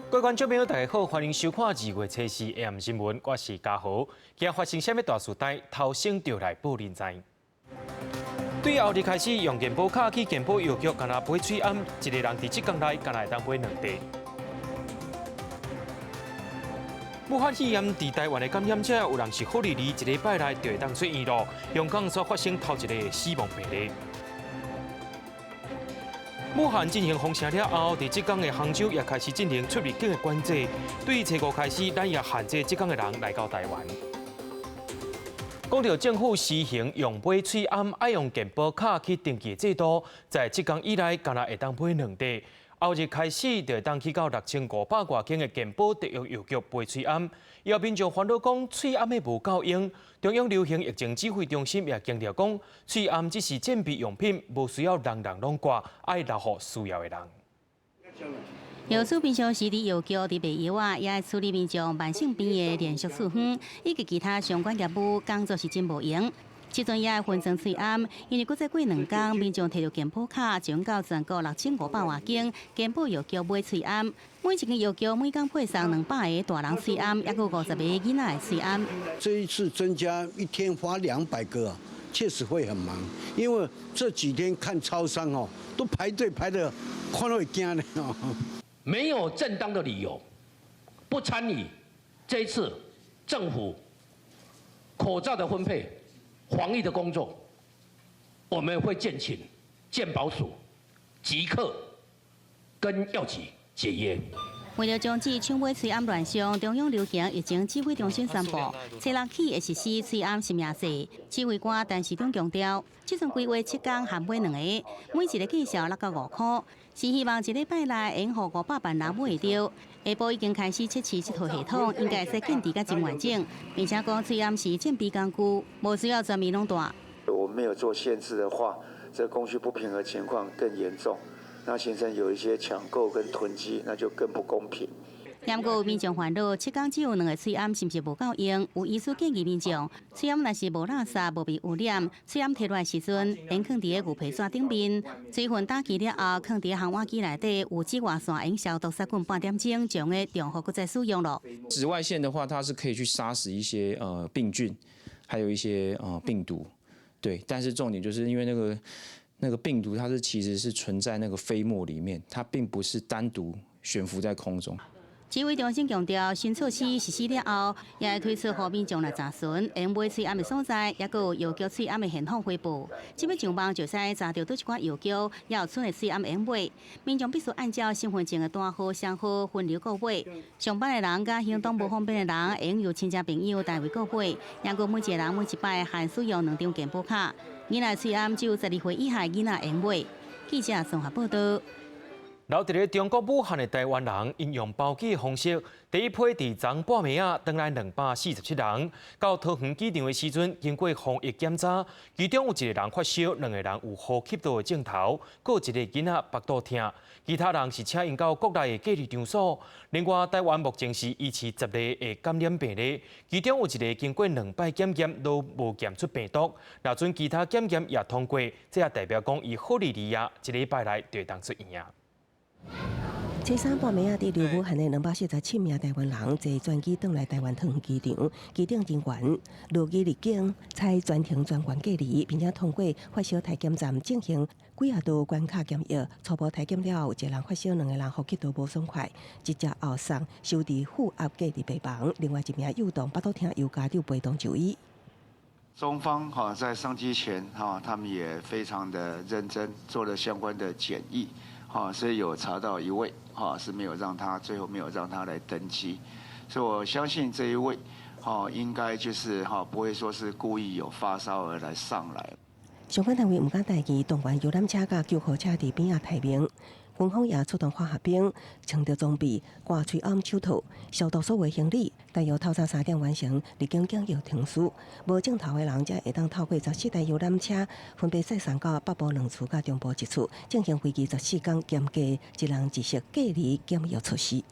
各位觀眾朋友，大家好，歡迎收看2月初四 AM 新聞，我是嘉豪。今日發生啥物大事代，頭先就來報恁知。對後日開始用健保卡去健保藥局，干焦買喙罨，一个人佇這工內干焦會當買兩塊。武漢肺炎佇台灣的感染者，有人是好離離，一禮拜內就會當出院囉。香港煞發生頭一个死亡病例。武漢進行封城了後，佇浙江的杭州也開始進行出入境的管制。對初五開始，咱也限制浙江的人來到台灣。講到政府實行用買喙罨愛用健保卡去登記的制度，在這工以來，干焦會當買兩塊。後日開始就會當去到6500外間的健保特約藥局買喙罨。有民眾煩惱講喙罨的無夠用，中央流行疫情指揮中心也強調講，喙罨只是戰備用品，無需要人人攏掛，愛留予需要的人。藥師平常時佇藥局佇賣藥仔，也愛處理民眾慢性病的連續處方，以及其他相關業務，工作是真無閒。這陣也愛分裝喙罨，因為閣再過兩工，民眾提著健保卡，將到全國6500外間健保藥局買喙罨。每一間藥局每工配送200個大人喙罨，抑閣50個囡仔的喙罨。這一次增加一天發200個，確實會很忙，因為這幾天看超商哦，都排隊排得看到會驚咧。沒有正當的理由不參與這一次政府口罩的分配、防疫的工作，我們會建請健保署即刻跟藥局解約。為了防止搶買喙罨亂象，中央流行疫情指揮中心宣布，初六起會實施喙罨實名制。指揮官陳時中強調，這陣規劃7工限買兩個，每一个價數6到5箍，是希望一禮拜內會予500萬人買會著。下晡已經開始測試這套系統，應該會使建置甲真完整，並且講喙罨是戰備工具，無需要全面攏戴。我們沒有做限制的話，這供需不平衡情況更嚴重。那形成有一些搶購跟囤積，那就更不公平。不過有民眾煩惱，7工只有兩個喙罨，是毋是無夠用？有醫師建議民眾，喙罨若是無垃圾、無被污染，喙罨提落來時陣，應囥佇个牛皮紙頂面，水分打乾了後，囥佇烘碗機內底，有紫外線會消毒殺菌半點鐘，將會重複閣再使用囉。紫外線的話，它是可以去殺死一些病菌，還有一些病毒，對。但是重點就是因為那個病毒，它是其實是存在那個飛沫裡面，它並不是單獨懸浮在空中。指揮中心強調，新措施實施了後，也會推出予民眾來查詢，會買喙罨的所在，抑閣有藥局喙罨的現況回報。這擺上網就使查著佗一寡藥局，也有剩的喙罨會買。民眾必須按照身份證的單號、雙號分流購買。上班的人佮行動無方便的人，會由親戚朋友代為購買。抑閣每一个人每一擺限使用兩張健保卡。囡仔喙罨只有12歲以下囡仔會買。記者綜合報道。留佇咧中國武漢的台灣人，𪜶用包機的方式，第一批佇昨半暝仔轉來247人，到桃園機場的時陣，經過防疫檢查，其中有一个人發燒，兩个人有呼吸道的症頭，閣有一个囡仔腹肚疼，其他人是請𪜶到國內的隔離場所。另外，台灣目前是疑似10例的感染病例，其中有一个經過兩擺檢驗都無檢出病毒，若準其他檢驗也通過，這也代表講伊好離離啊，一禮拜內就會當出院啊。初三半暝仔，佇留武漢的247名台灣人坐專機轉來台灣桃園機場，機頂人員落機入境，採全程專員隔離，並且通過發燒體檢站進行幾仔道關卡檢疫。初步體檢了後，有一個人發燒，兩個人呼吸道無爽快，直接後送收佇負壓隔離病房。另外一名幼童腹肚疼，由家長陪同就醫。中方哈在上機前哈，他們也非常的認真做了相關的檢疫。哈，所以有查到一位，哈是沒有讓他最後沒有讓他來登機，所以我相信這一位，哈應該就是哈不會說是故意有發燒而來上來。相關單位毋敢代誌，動員遊覽車佮救護車佇邊仔待命，軍方也出動化學兵，穿著裝備，掛喙罨手套，消毒所有行李。大約透早3點完成入境檢疫程序，無症頭的人才會當透過14台遊覽車，分別載送到北部兩處佮中部一處，進行為期14工嚴格一人一室隔離檢疫措施。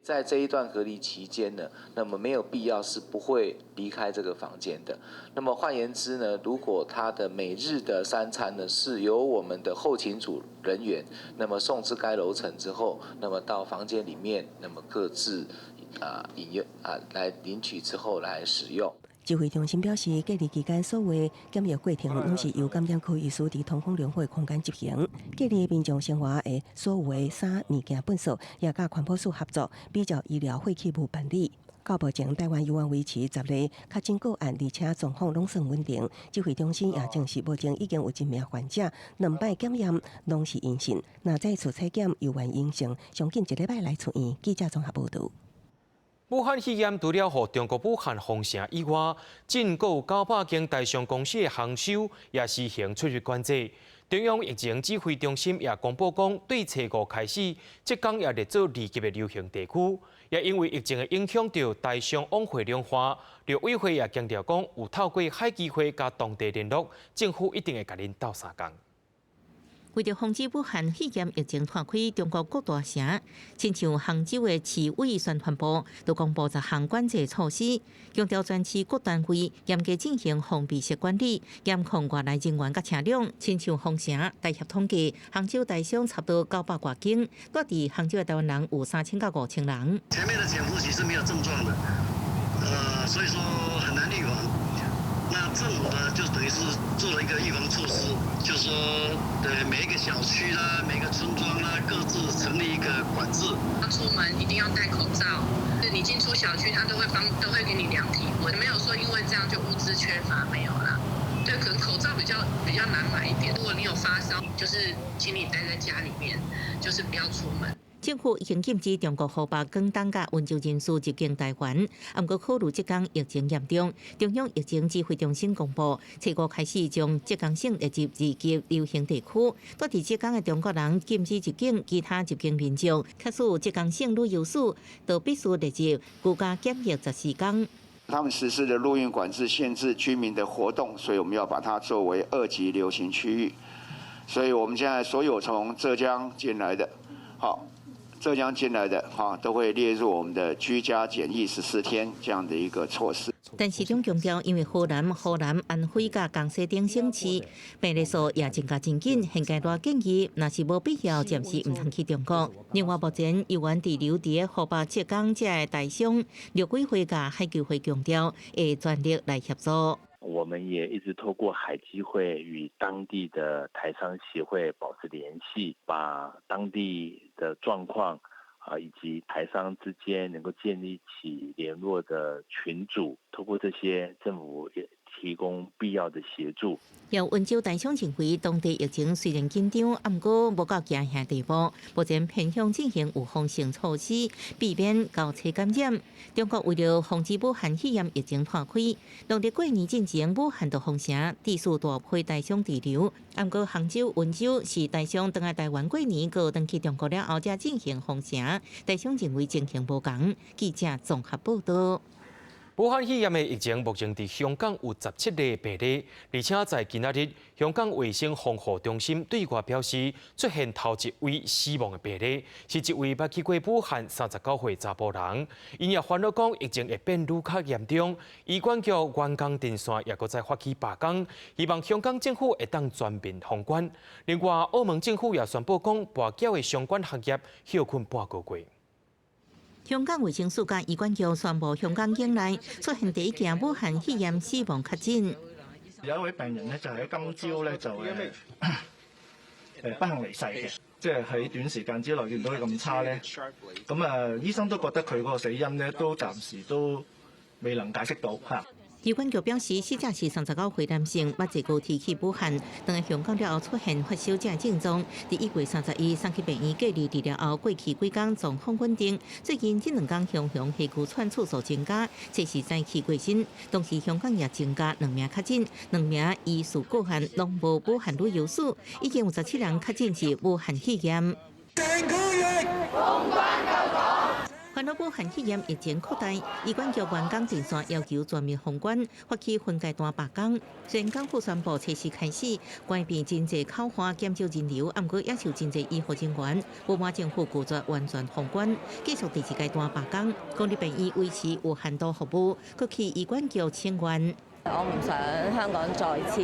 在這一段隔離期間呢，那麼沒有必要是不會離開這個房間的。那麼換言之呢，如果他的每日的三餐呢是由我們的後勤組人員，那麼送至該樓層之後，那麼到房間裡面，那麼各自啊飲用啊來領取之後來使用。指揮中心表示，隔離期間所有檢疫過程攏是由感染科醫師佇通風良好的空間執行。隔離的民眾生活的所有的衫物件糞掃，也佮環保署合作，比照醫療廢棄物辦理。到目前，台灣猶原維持10例確診個案，而且狀況攏算穩定。指揮中心也證實，目前已經有一名患者兩擺檢驗攏是陰性，若再次採檢猶原陰性，上緊一禮拜來出院。記者綜合報導。武漢肺炎除了予中國武漢封城以外，進過900間台商公司的杭州也實行出入管制。中央疫情指揮中心也公布講，對初五開始，浙江也列做二級的流行地區。也因為疫情的影響，著台商往回兩岸，陸委會也強調講，有透過海基會佮當地聯絡，政府一定會共恁鬥相共。為著防止武漢肺炎疫情拖開中國各大城，親像杭州的市委宣傳部都公布10項管制措施，強調全市各單位嚴格進行封閉式管理，嚴控外來人員佮車輛。親像封城，大協統計，杭州台商差不多900外間，蹛佇杭州的台灣人有3000到5000人。前面的潛伏期是沒有症狀的，所以說很難預防。那政府呢，就等於是做了一個預防措施，就是說，對每一個小區啦、每個村莊啦，各自成立一個管制。他出門一定要戴口罩，你進出小區，他都會幫，都會給你量體溫，沒有說因為這樣就物資缺乏沒有啦。對，可能口罩比較難買一點。如果你有發燒，就是請你待在家裡面，就是不要出門。政府已經禁止中國湖北、廣東佮溫州人士入境台灣。毋過考慮浙江疫情嚴重，中央疫情指揮中心公布，初五開始將浙江省列入二級流行地區。蹛佇浙江的中國人禁止入境，其他入境民眾，假使有浙江省旅遊史，都必須列入居家檢疫14天。他們實施的陸運管制，限制居民的活動，所以我們要把它作為二級流行區域。所以我們現在所有從浙江進來的，好。浙江進來的哈，都會列入我們的居家檢疫14天這樣的一個措施。陳時中強調，因為河南、湖南、安徽佮江西等省市病例數也增加真緊，現階段建議，若是無必要，暫時毋通去中國。另外，目前猶原滯留佇湖北、浙江這个台商，陸委會佮海基會強調，會全力來協助。我們也一直透過海基會與當地的台商協會保持聯繫，把當地的狀況啊，以及台商之間能夠建立起聯絡的群組，透過這些政府也提供必要的協助。有溫州台商認為，當地疫情雖然緊張，毋過無到驚嚇地步。目前偏向進行預防性措施，避免交叉感染。中國為了防止武漢肺炎疫情拖開，農曆過年進前，武漢就封城，致使大批台商滯留。毋過杭州、溫州是台商轉來台灣過年，閣轉去中國了後，才進行封城。台商認為情形無仝。記者綜合報道。武漢肺炎的疫情目前佇香港有17例病例，而且在今仔日，香港衛生防護中心對外表示，出現頭一位死亡的病例，是一位捌去過武漢39歲查埔人。𪜶也煩惱講疫情會變愈較嚴重，醫管局員工電線也閣再發起罷工，希望香港政府會當全面封關。另外，澳門政府也宣布講，跋筊的相關行業歇睏半個月。香港衛生署佮醫管局宣布，香港境內出現第一件武漢肺炎死亡確診。有一位病人呢，就喺今朝咧就不幸離世嘅，即係喺短時間之內見到佢咁差咧，咁啊醫生都覺得佢嗰個死因咧都暫時都未能解釋到嚇。醫管局表示，死者是39歲男性，捌坐高鐵去武漢，轉來香港了後出現發燒這症狀。佇1月31送去病院隔離治療後，過去幾工狀況穩定。最近這兩工雄雄氣喘次數增加，這是早起過身。同時，香港也增加兩名確診，兩名疑似個案攏無武漢旅遊史，已經有17人確診是武漢肺炎。煩惱武漢肺炎疫情擴大，醫管局員工前線要求全面封關，發起分階段罷工。雖然港府宣布測試開始，關閉真濟口岸減少人流，毋過也是有真濟醫護人員不滿政府拒絕完全封關，繼續第二階段罷工。公立病院維持有限度服務，閣去醫管局請願。我唔想香港再次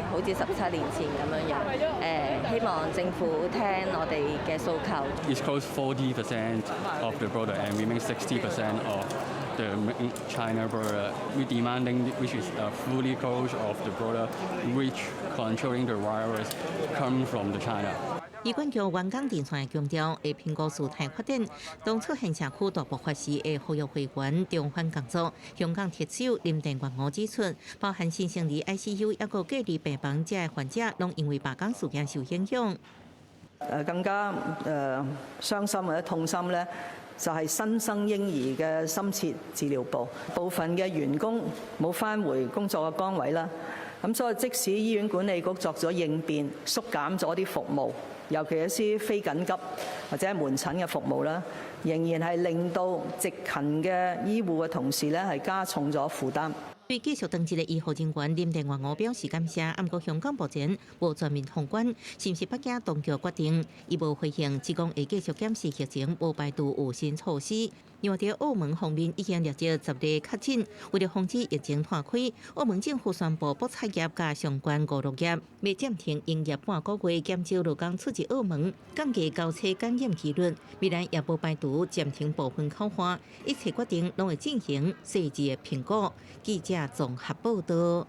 好似17年前咁樣樣，希望政府聽我哋嘅訴求。 It's closed 40% of the border and remain 60% of the China border. We demanding which is a fully close of the border, which controlling the virus come from the China. 醫管局員工電線強調，會評估事態發展，當出現社區大爆發時，會呼籲會員重返工作。香港特首林鄭月娥指出，包含新生兒 ICU 抑閣隔離病房遮的患者，攏因為罷工事件受影響。更加傷心或者痛心咧，就係新生嬰兒嘅深切治療部部分嘅員工冇返回工作嘅崗位啦。咁所以即使醫院管理局作咗應變，縮減咗啲服務，尤其一啲非緊急或者係門診嘅服務啦，仍然係令到值勤嘅醫護嘅同事咧係加重咗負擔。對繼續當值的醫護人員林鄭月娥表示感謝，毋過香港目前無全面封關，是毋是北京當局決定？伊無回應，只講會繼續檢視疫情，無排除有新措施。另外，佇澳門方面已經錄得10例確診，為著防止疫情拖開，澳門政府宣布博彩業佮相關娛樂業欲暫停營業半個月，減少勞工出入澳門，降低交叉感染機率。未來也無排除暫停部分口岸，一切決定攏會進行細緻的評估。記者綜合報道。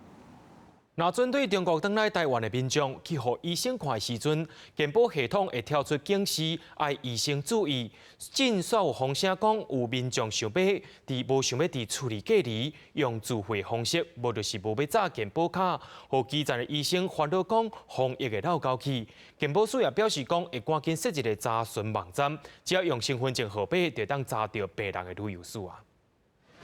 若針對中國轉來台灣的民眾去予醫生看的時陣，健保系統會跳出警示，愛醫生注意。進煞有風聲講，有民眾想欲佇無想欲佇厝裡隔離，用自費方式，無就是無欲紮健保卡，予基層的醫生煩惱講防疫會落交去。健保署也表示講，會趕緊設一个查詢網站，只要用身份證號碼，就當查著病人的旅遊史啊。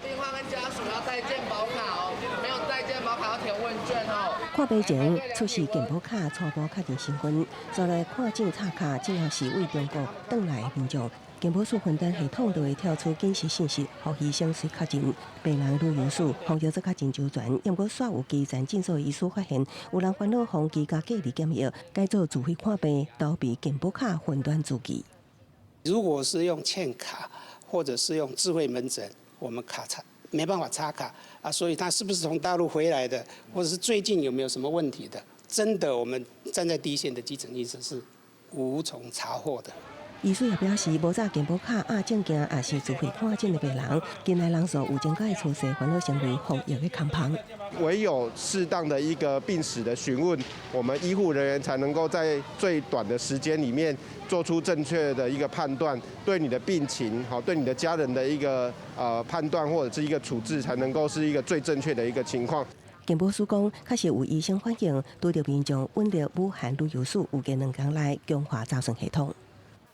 病患跟家屬要帶健保卡哦，沒有帶健保卡要填問卷哦。看病前出示健保卡，初步確認身份，再來看診插卡，只要是對中國轉來的民眾，健保署雲端系統就會跳出警示信息，予醫生隨確認病人旅遊史，防疫做較真周全。毋過，煞有基層診所醫師發現，有人煩惱防居家隔離檢疫，改做自費看病，逃避健保卡雲端註記。如果是用健卡，或者是用智慧門診，我們卡插沒辦法插卡啊，所以他是不是從大陸回來的，或者是最近有沒有什麼問題的？真的，我們站在第一線的基層醫生是無從查獲的。醫師也表示，無紮健保卡、壓證件，抑是自費看診的病人，近來人數有增加的趨勢，煩惱成為防疫的空縫。唯有適當的一個病史的詢問，我們醫護人員才能夠在最短的時間裡面做出正確的一個判斷，對你的病情，好，對你的家人的一個判斷或者是一個處置，才能夠是一個最正確的一個情況。健保署講，確實有醫生反映，拄著民眾隱匿武漢旅遊史，有經2工內強化查詢系統。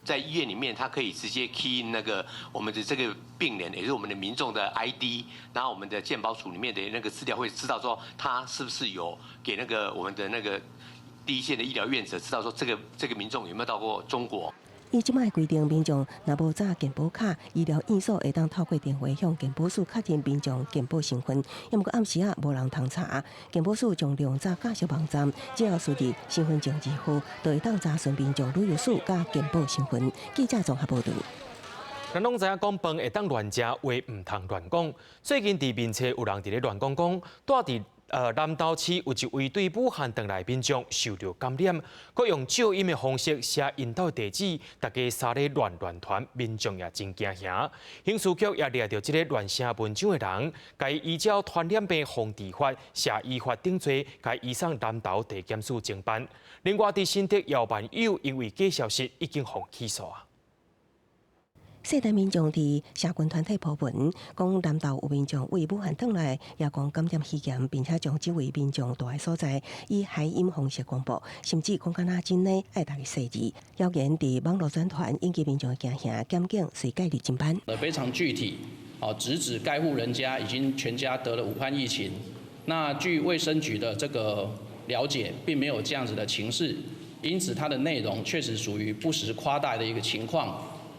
在醫院裡面，他可以直接 key in 那個我們的這個病人，也就是我們的民眾的 ID，然後我們的健保署裡面的那個資料會知道說他是不是有給那個我們的那個第一線的醫療院者知道說這個民眾有沒有到過中國。依這擺規定，民眾若無紮健保卡，醫療院所會當透過電話向健保署確認民眾健保身份。毋過暗時仔無人通查，健保署將量早架設網站，只要輸入身份證字號，就會當查詢民眾旅遊史佮健保身份。記者綜合報導。咱攏知影講飯會當亂食，話毋通亂講。最近佇面冊有人佇咧亂講講，住佇南投市有一位對武漢轉來民眾受著感染，閣用照音的方式寫𪜶兜地址，大家三咧亂亂傳，民眾也真驚嚇。刑事局也掠著這个亂寫文章的人，共伊依照傳染病防治法、社醫法等罪，共移送南投地檢署偵辦。另外，佇新竹姚萬友因為假消息已經予起訴啊。世代民眾佇社群團體鋪文，講南投有民眾對武漢轉來，也講感染肺炎，並且將這位民眾蹛的所在以海音方式公布，甚至講敢若真的愛逐家細膩。謠言佇網路轉傳，引起民眾的驚嚇，檢警遂介入偵辦。非常具體，直指該戶人家已經全家得了武漢疫情。那據衛生局的這個了解，並沒有這樣子的情勢，因此它的內容確實屬於不實誇大的一個情況。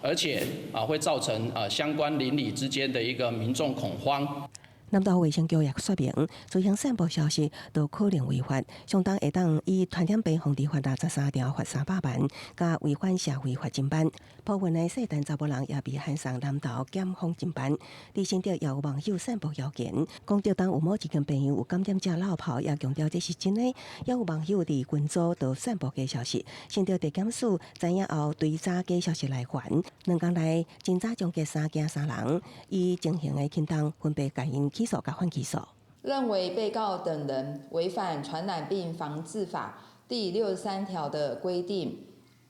而且啊會造成啊相關鄰里之間的一個民眾恐慌。南投衛生局也說明，自行散布消息都可能違法，相當會當依傳染病防治法63條罰300萬，佮違反社會罰一萬。部分的細單查埔人也被函送南投檢方偵辦。佇新竹也有網友散布謠言，講竹東有某一間病院有感染者落跑，也強調這是真的。也有網友佇群組都散布假消息，新竹地檢署知影後追查假消息來源，2工內偵查終結三件三人，依情形的輕重分別共𪜶起訴佮緩起訴。認為被告等人違反《傳染病防治法》第63條的規定，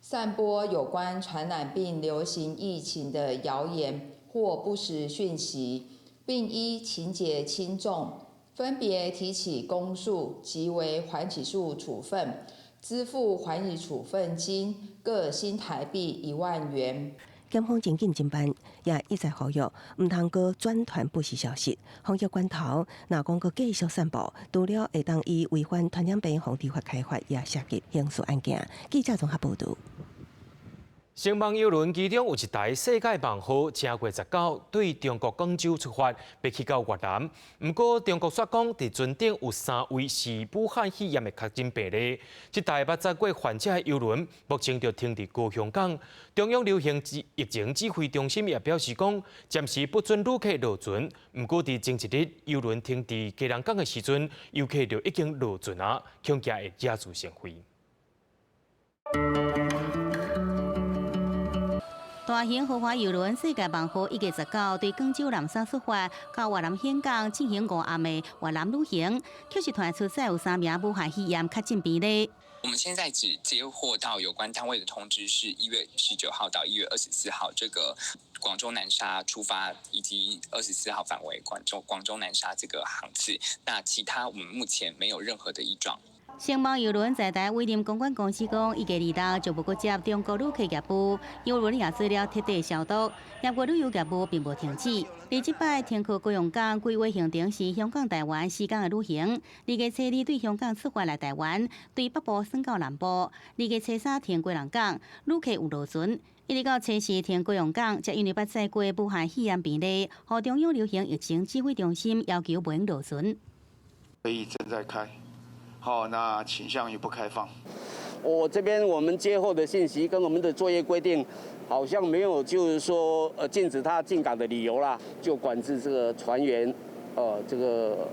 散播有關傳染病流行疫情的謠言或不實訊息，並依情節輕重，分別提起公訴及為緩起訴處分，支付緩起處分金各新台幣1萬元。檢方真緊偵辦，也一再呼籲，毋通閣轉傳不實消息。防疫關頭，若講閣繼續散布，除了會當依違反傳染病防治法開罰，也涉及刑事案件。記者綜合報導。星夢郵輪其中有一台世界夢號，正月19對中國廣州出發，欲去到越南。毋過中國煞講，佇船頂有三位是武漢肺炎的確診病例。這台捌載過患者的郵輪，目前就停佇高雄港。中央流行疫情指揮中心也表示講，暫時不准旅客落船。毋過佇前一日郵輪停佇基隆港的時陣，遊客就已經落船啊，恐驚會惹是生非。大型豪華郵輪世界夢號1月19對廣州南沙出發，到越南峴港進行5暗的越南旅行，卻是傳出載有三名武漢肺炎確診病例。我們現在只接獲到有關單位的通知，是1月19號到1月24號，這個廣州南沙出發，以及24號返回廣州南沙這個航次。那其他我們目前沒有任何的異狀。星夢郵輪在台委任公關公司講，1月26就無閣接中國旅客業務，郵輪也做了徹底消毒，不過旅遊業務並無停止。而這擺停靠高雄港，規劃行程是香港、台灣四天的旅行。2月初2對香港出發來台灣，對北部轉到南部。2月初3停基隆港，旅客有落船。一直到初四停高雄港，才因為捌載過武漢肺炎病例，予中央流行疫情指揮中心要求袂用落船。會議正在開。好，那傾向於不開放。我這邊我們接獲的信息跟我們的作業規定，好像沒有就是說禁止他進港的理由啦，就管制這個船員，這個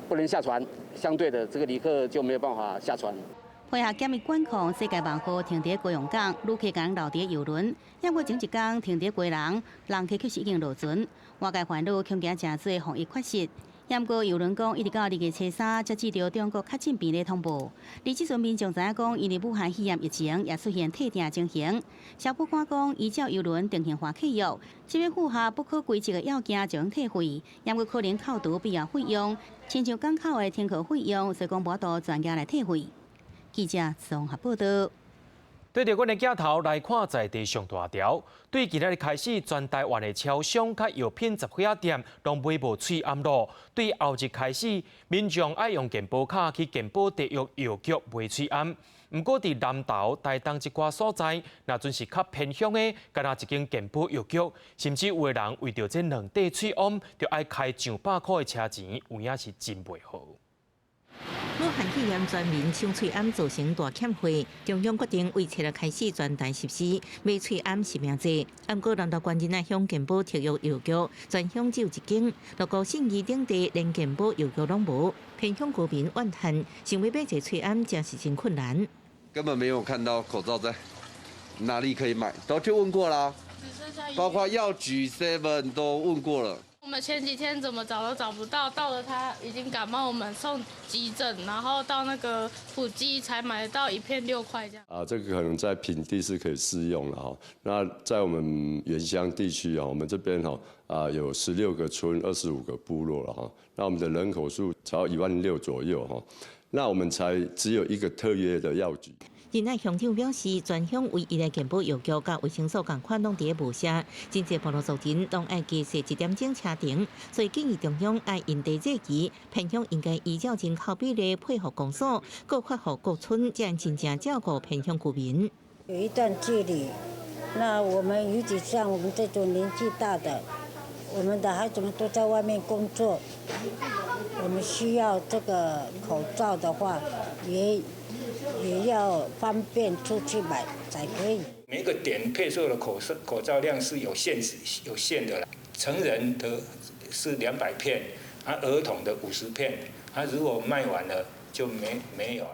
不能下船，相對的這個旅客就沒有辦法下船。配合檢疫管控，世界夢號停佇高雄港，旅客共留佇郵輪。不過前一工停佇基隆，人客卻是已經落船。外界煩惱，恐驚誠濟防疫缺失。毋過郵輪講，一直到2月初3，才接到中國確診病例通報。而這陣民眾知影講，因為武漢肺炎疫情也出現退訂情形。消保官講，依照郵輪定型化契約，這欲符合不可規則的要件就用退費，毋過可能扣除必要費用，親像港口的停靠費用，所以講無法度全額來退費。記者綜合報導。對著阮的鏡頭來看，在地上大條。對今仔日開始，全台灣的超商佮藥品雜貨仔店攏買無喙罨囉。對後日開始，民眾愛用健保卡去健保特約藥局買喙罨。毋過佇南投、台東一寡所在，若陣是較偏鄉的，干焦一間健保藥局，甚至有的人為著這兩塊喙罨，就愛開上百箍的車錢，有影是真袂好。武漢肺炎全民搶喙罨造成大欠貨，中央決定為初六開始全台實施買喙罨實名制。毋過南投縣仁愛鄉健保特約藥局全鄉只有一間，鹿谷信義等地連健保藥局攏無，偏鄉居民怨嘆，想欲買一个喙罨真是真困難。根本沒有看到口罩在哪裡可以買，都去問過啦，包括藥局、Seven 都問過了。我們前幾天怎麼找都找不到，到了他已經感冒，我們送急診，然後到那個埔基才買得到一片6塊這樣。啊，這個可能在平地是可以適用的哈。那在我們原鄉地區啊，我們這邊哈啊有16個村、25個部落了哈。那我們的人口數超1.6萬左右哈。那我們才只有一個特約的藥局。仁愛鄉長表示，全鄉唯一的健保藥局佮衛生所仝款攏佇咧霧社，真濟部落族人攏愛加踅一點鐘車程，所以建議中央愛因地制宜，偏鄉應該依照人口比例配予公所，閣發予各村，才能真正照顧偏鄉居民。有一段距離，那我們尤其像我們這種年紀大的，我們的孩子們都在外面工作，我們需要這個口罩的話，也要方便出去買才可以。每個點配售的口罩量是有限制、有限的。成人的是200片，啊，兒童的50片，啊，如果賣完了就沒有。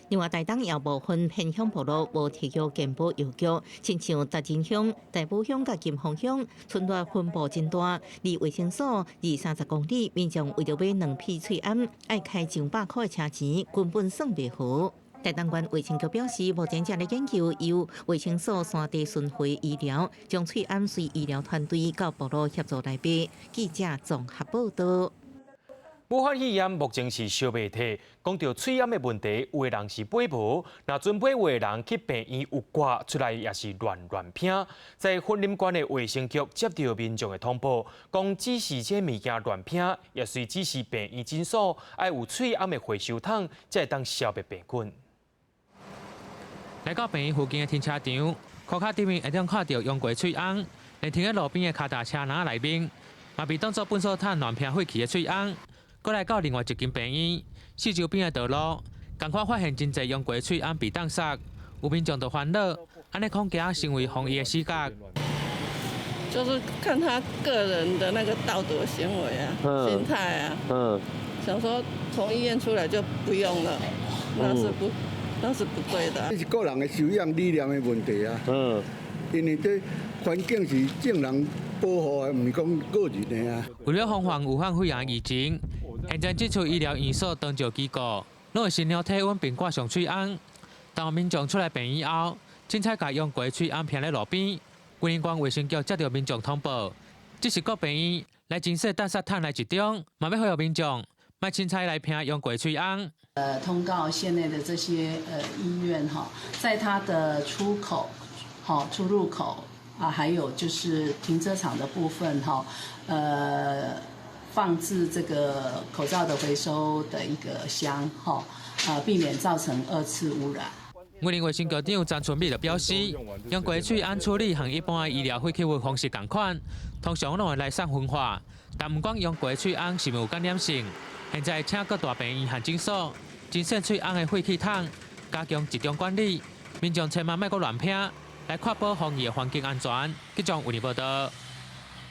另外，台東也部分偏鄉部落無提供健保藥局，親像達仁鄉、大埔鄉佮金峰鄉，村落分布真大，離衛生所二三十公里，民眾為著買兩片喙罨，愛開上百箍的車錢，根本算袂合。台東縣衛生局表示，目前正咧研究由衛生所山地巡迴醫療，將喙罨隨醫療團隊到部落協助來買。記者綜合報道。武漢肺炎目前是燒袂退，講著喙罨的問題，有的人是買無，若準買有的人去病院有掛出來也是亂亂拼。在雲林縣的衛生局接著民眾的通報，講指示這物件亂拼，也隨指示病院診所愛有喙罨的回收桶，才會當消滅病菌。來到病院附近的停車場，箍跤頂面會當看著用過喙罨，連停佇路邊的跤踏車籃內面，嘛被當作糞掃桶亂拼廢棄的喙罨。閣來到另外一間病院，四周邊的道路，仝款發現真濟用過喙罨被當殺，有民眾就煩惱，按呢恐驚成為防疫的死角。就是看他個人的那個道德行為啊，心態啊，想說從醫院出來就不用了，那是不對的。這是個人的修養理念的問題啊。因為這環境是眾人保護的，毋是講個人的啊。為了防範武漢肺炎疫情，現在這處醫療院所長照機構，攏會先量體溫並掛上喙罨。當民眾出來病院後，凊彩共用過喙罨拚佇路邊。雲林縣衛生局接著民眾通報，這是各病院來清洗垃圾桶來一種，嘛欲呼籲民眾莫凊彩來拚用過喙罨。通告縣內的這些醫院哈，在它的出口、好出入口啊，還有就是停車場的部分哈，放置這個口罩的回收的一個箱哈，避免造成二次污染。雲林衛生局長張春美就表示，用過喙罨處理和一般的醫療廢棄物方式仝款，通常攏會來送焚化，但毋管用過喙罨是毋有感染性，現在請各大病院和診所精選喙罨的廢棄桶，加強集中管理，民眾千萬莫閣亂拚，來確保防疫的環境安全。記者為你報道。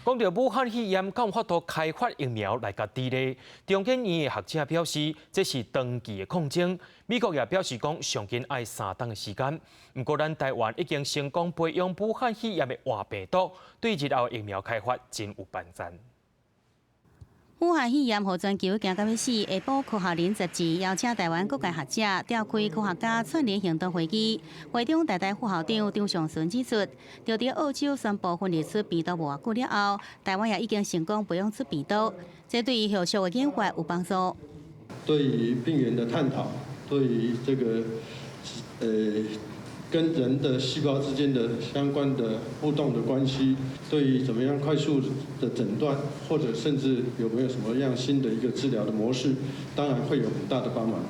講著武漢肺炎，敢有法度開發疫苗來共治理？中研院的學者表示，這是長期的抗爭。美國也表示講，上緊愛3冬的時間。毋過，咱台灣已經成功培養武漢肺炎的活病毒，對日後疫苗開發真有幫助。武漢肺炎予全球驚甲欲死，下晡科學人雜誌邀請台灣各界學者召開科學家串聯行動會議。會中台大副校長張上淳指出，就佇澳洲宣布分離出病毒無偌久了後，台灣也已經成功培養出病毒，這對於後續的研發有幫助。對於病原的探討，對於這個跟人的細胞之間的相關的互動的關係，對於怎麼樣快速的診斷，或者甚至有沒有什麼樣新的一個治療的模式，當然會有很大的幫忙。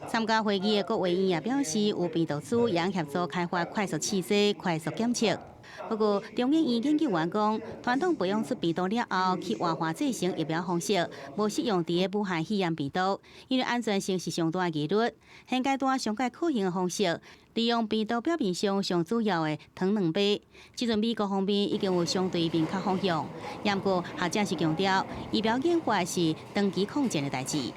參加會議的各委員也表示，有病毒株會協助開發快速試劑、快速檢測。不過，中研院研究員講，傳統培養出病毒了後，去活化製成疫苗方式，無適用佇個武漢肺炎病毒，因為安全性是上大的疑慮。現階段上蓋可行的方式，利用病毒表面上上主要的糖蛋白。這陣美國方面已經有相對明確方向，毋過學者是強調，疫苗研發是長期抗戰的代誌。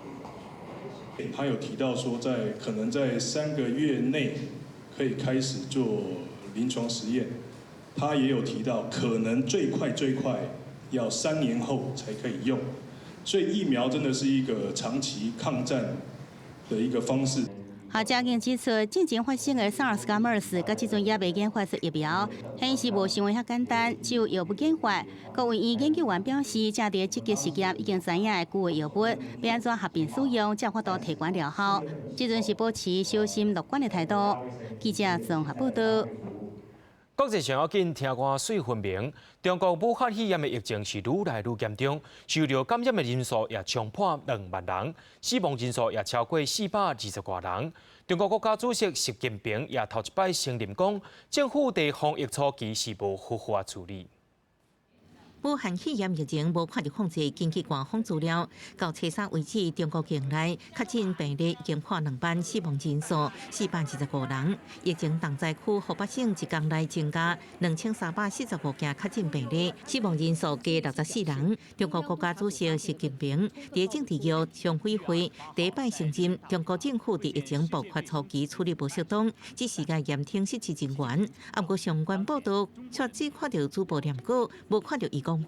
他有提到說，在可能在3個月內可以開始做臨床實驗。他也有提到，可能最快最快要3年後才可以用。所以疫苗真的是一個長期抗戰的一個方式。學者更指出，進前發生的 SARS 佮 MERS，佮這陣猶未研發出疫苗，顯示無想的遐簡單。只有藥物研發，國衛院研究員表示，正佇積極實驗已經知影的舊的藥物，欲按怎合併使用，才有法度提懸療效。這陣是保持小心樂觀的態度。記者綜合報道。國際上要緊，聽歌媠分明。中國武漢肺炎的疫情是愈來愈嚴重，受著感染的人數也衝破2萬人，死亡人數也超過420外人。中國國家主席習近平也頭一擺承認講，政府佇防疫初期是無好好仔處理。武漢肺炎疫情無看著控制，根據官方資料，到初三為止，中國境內確診病例已經破2萬，死亡人數425人。疫情重災區湖北省一天內增加2345件確診病例，死亡人數加64人。中國國家主席習近平佇政治局常委會第一擺承認，中國政府佇疫情爆發初期處理無適當，只是共嚴懲失職人員。啊，毋過相關報道卻只看著主播念稿，無看著伊講話。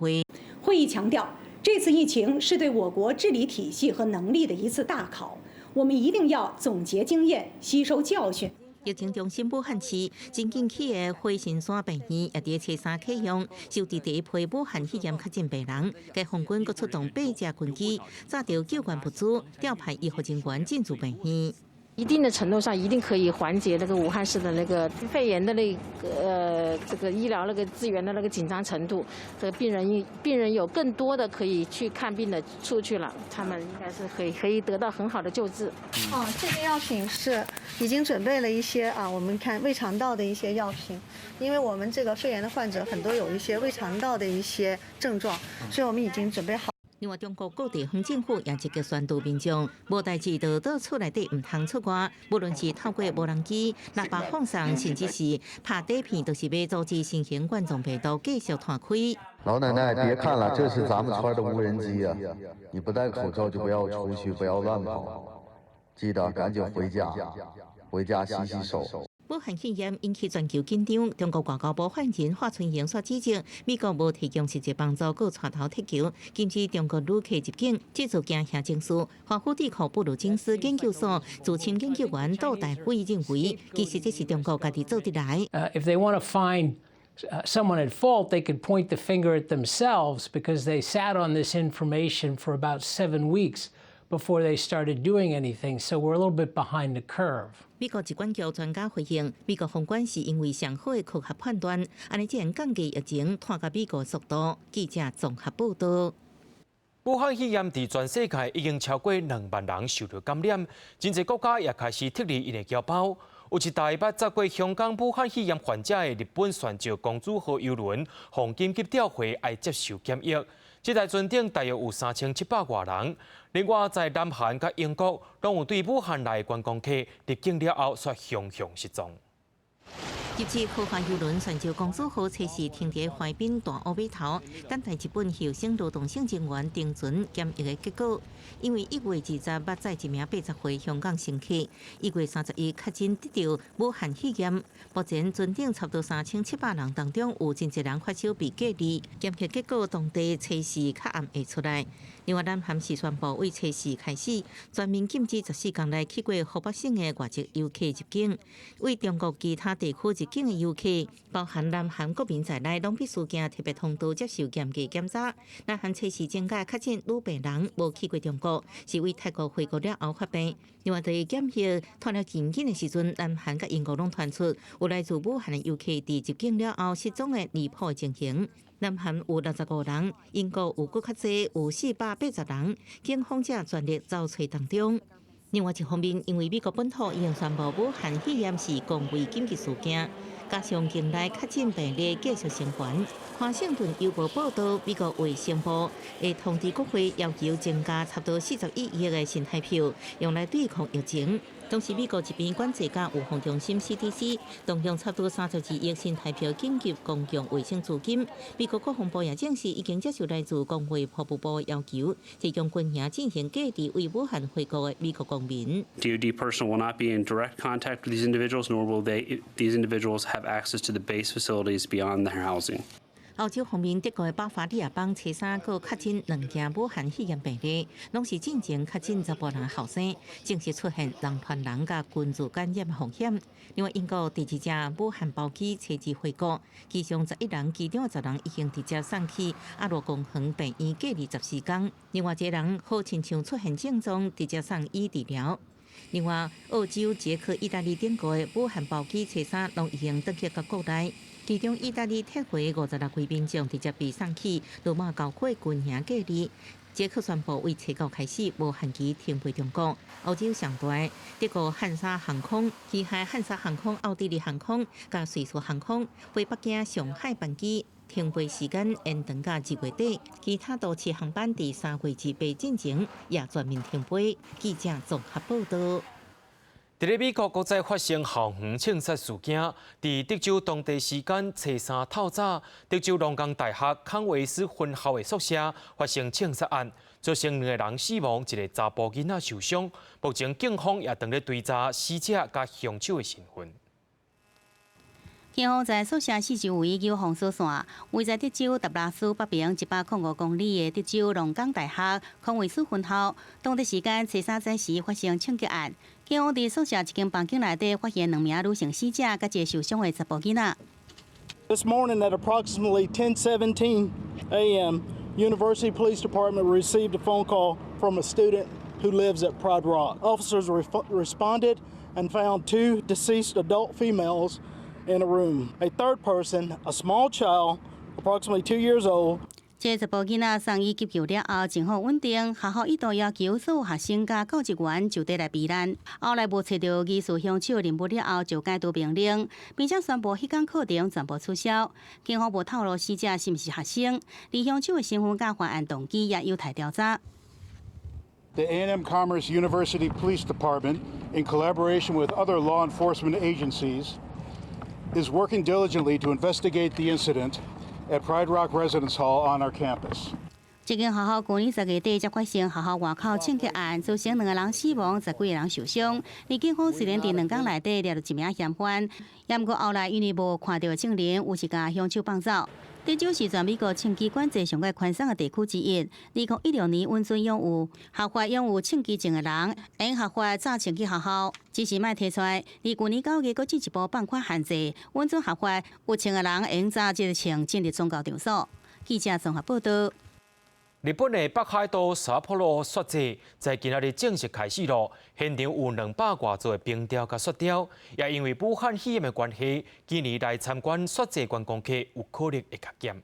會議強調，這次疫情是對我國治理體系和能力的一次大考，我們一定要總結經驗，吸收教訓。疫情中心武漢市真近起的火神山病院也佇初三啟用，收治第一批武漢肺炎確診病人。解放軍閣出動八架軍機，載著救援物資，調派醫護人員進駐病院。一定的程度上，一定可以緩解那個武漢市的那個肺炎的那個這個醫療那個資源的那個緊張程度。這個病人有更多的可以去看病的出去了，他們應該是可以得到很好的救治。哦，這個藥品是已經準備了一些啊，我們看胃腸道的一些藥品，因為我們這個肺炎的患者很多有一些胃腸道的一些症狀，所以我們已經準備好。另外，中國各地方政府也積極宣導民眾，無代誌就佇厝內底毋通出外，無論是透過無人機、喇叭放送，甚至是拍底片，都是欲阻止新型冠狀病毒繼續傳開。老奶奶，別看了，這是咱們村的無人機啊！你不戴口罩就不要出去，不要亂跑，記得趕緊回家，回家洗洗手。武漢肺炎引起全球緊張，中國外交部發言人華春瑩煞指責美國無提供實際幫助，閣帶頭撤僑，禁止中國旅客入境，製造驚嚇情緒。華府智庫布魯金斯研究所資深研究員杜大偉認為，其實這是中國家己做得來。 If they want to find someone at fault, they could point the finger at themselves because they sat on this information for about 7 weeks before they started doing anything. So we're a little bit behind the curve. 美國疾管局專家回應，美國封關是因為上好的科學判斷，按呢才會降低疫情拖到美國速度。記者綜合報道。武漢肺炎佇全世界已經超過2萬人受著感染，真濟國家也開始撤離𪜶的僑胞。有一台捌載過香港武漢肺炎患者的日本船隻公主號郵輪，予緊急調回愛接受檢疫。這台船頂大約有3700外人。另外，在南韓佮英國，攏有對武漢來的觀光客入境了後，煞雄雄失蹤。入籍豪華郵輪船隻公主號測試停佇淮濱大澳碼頭，等待日本厚生勞動省人員登船檢疫的結果。因為1月20捌載一名80歲香港乘客，1月31確診得著武漢肺炎。目前船頂差不多3700人當中，有真濟人發燒被隔離，檢測結果當地初四較暗會出來。另外，南韓是宣布對初四開始全面禁止14天內去過湖北省的外籍遊客入境，對中國其他地區入境的遊客，包含南韓國民在內，攏必須經特別通道接受嚴格檢查。南韓初四增加確診女病人無去過中國，是對泰國回國了後發病。另外，佇檢疫拖了真緊的時陣，南韓佮英國攏傳出有來自武漢的遊客佇入境了後失蹤的離譜情形。南韓有65人，英國有閣較濟，有480人，警方正全力搜揣當中。另外一方面，因為美國本土已經宣布武漢肺炎是公衛緊急事件，加上境內確診病例繼續升懸，華盛頓郵報報導，美國衛生部會通知國會要求增加差不多41億的新台票，用來對抗疫情。同時，美國疾病管制佮預防中心 CDC 動用差不多32億新台票緊急公共衛生資金。美國國防部也證實已經接受來自公衛服務部的要求，提供軍營進行隔離對武漢回國的美國公民。 DoD personnel will not be in direct contact with these individuals, nor will these individuals have access to the base facilities beyond their housing. 歐洲方面，德國的巴伐利亞邦初三閣確診兩件武漢肺炎病例，攏是進前確診查埔人後生，證實出現人傳人佮群聚感染風險。另外，英國第二架武漢包機初二回國，機上11人，其中10人已經直接送去阿羅公園病院隔離14天，另外一個人好親像出現症狀，直接送醫治療。另外，澳洲、捷克、意大利等國的武漢包機初三攏已經轉去到國內。其中，意大利撤回56位民眾直接被送去羅馬郊區軍營隔離。捷克宣布為初九開始無限期停飛中國。歐洲上大德國漢莎航空、旗下漢莎航空、奧地利航空佮瑞士航空飛北京、上海班機停飛時間延長到2月底，其他多次航班佇3月28進前也全面停飛。記者綜合報道。佇咧美國，閣再發生校園槍殺事件。佇德州當地時間初三透早，德州農工大學康維斯分校的宿舍發生槍殺案，造成兩个人死亡，一个查埔囡仔受傷。目前警方也正咧追查死者佮兇手的身份。警方在宿舍四周圍有封鎖線，位在德州達拉斯北邊105公里的德州農工大學康維斯分校，當地時間初三早時發生槍擊案。警方佇宿舍一間房間內底發現兩名女性死者，佮一个受傷的查埔囡仔。 This morning at approximately 10:17 a.m., University Police Department received a phone call from a student who lives at Pride Rock. Officers responded and found two deceased adult females in a room. A third person, a small child, approximately 2 years old. 這查埔囡仔送醫急救了後，情況穩定。學校一度要求所有學生佮教職員就地來避難。後來無揣著疑似兇手人物了後，就解除命令，並且宣布彼工課程全部取消。警方無透露死者是毋是學生，而兇手的身份佮犯案動機也有待調查。 The A&M Commerce University Police Department, in collaboration with other law enforcement agencies, is working diligently to investigate the incident at Pride Rock Residence Hall on our campus. 這間學校舊年10月底才發生學校外口槍擊案，造成兩个人死亡，十幾个人受傷。而警方雖然佇2工內底抓著一名嫌犯，也毋過後來因為無看到證人，於是共兇手放走。德州是全美國槍支管制上蓋寬鬆的地區之一。2016年允准擁有合法擁有槍支證的人，用合法紮槍去學校。只是莫提出來，而舊年9月，閣進一步放寬限制，允准合法有槍的人用紮這个槍進入宗教場所。記者綜合報道。日本的北海道札幌雪祭在今仔日正式開始囉，現場有200外座的冰雕佮雪雕，也因為武漢肺炎的關係，今年來參觀雪祭觀光客有可能會較減。